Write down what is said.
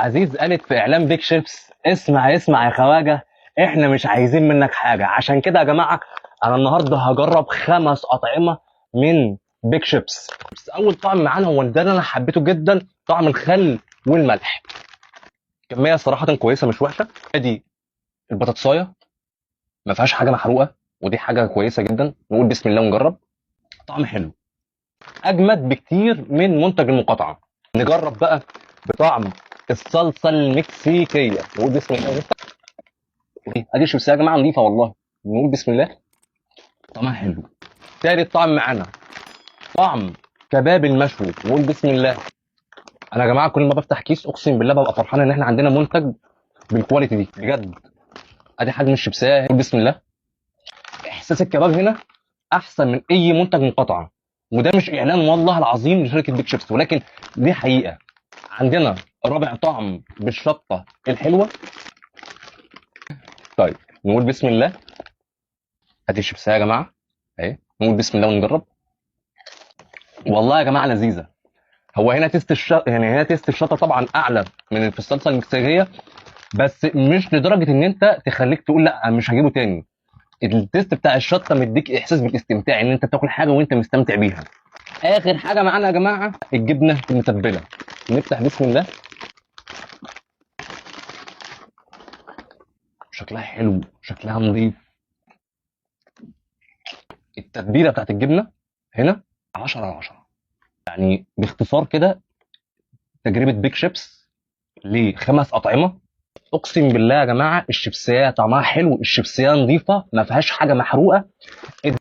عزيز قالت في اعلان بيك شيبس: اسمع اسمع يا خواجه، احنا مش عايزين منك حاجة. عشان كده يا جماعة انا النهارده هجرب 5 اطعمه من بيك شيبس. بس اول طعم معانا هو ده اللي انا حبيته جدا، طعم الخل والملح. كمية صراحة كويسة مش وحشة. ادي البطاطسايه ما فيهاش حاجة محروقة، ودي حاجة كويسة جدا. نقول بسم الله ونجرب. طعم حلو، اجمد بكتير من منتج المقاطعة. نجرب بقى بطعم الصلصه المكسيكيه. نقول بسم الله. ادي الشيبسيه يا جماعة نظيفة والله. نقول بسم الله. طعمها حلو. تالت طعم معانا طعم كباب المشوي. نقول بسم الله. انا يا جماعة كل ما بفتح كيس اقسم بالله ببقى فرحان ان احنا عندنا منتج بال quality دي بجد. ادي حجم الشيبسيه. نقول بسم الله. احساس الكباب هنا احسن من اي منتج مقاطعه، وده مش اعلان والله العظيم لشركة بيك شيبس، ولكن دي حقيقة. عندنا رابع طعم بالشطه الحلوة. طيب نقول بسم الله. ادي الشيبسيه يا جماعة اهي. نقول بسم الله ونجرب. والله يا جماعة لذيذة. هو هنا taste يعني هنا taste الشطه طبعا اعلى من في الصلصه المكسيكيه، بس مش لدرجة ان انت تخليك تقول لا مش هجيبه تاني. ال taste بتاع الشطه مديك احساس بالاستمتاع، ان انت بتاكل حاجة وانت مستمتع بيها. اخر حاجة معانا يا جماعة الجبنة المتبله. نفتح بسم الله. شكلها حلو، شكلها نظيف. التتبيله بتاعت الجبنة هنا 10 على 10. يعني باختصار كده تجربه بيك شيبس ل5 اطعمه. اقسم بالله يا جماعة الشيبسيه طعمها حلو، الشيبسيه نظيفة ما فيهاش حاجة محروقة.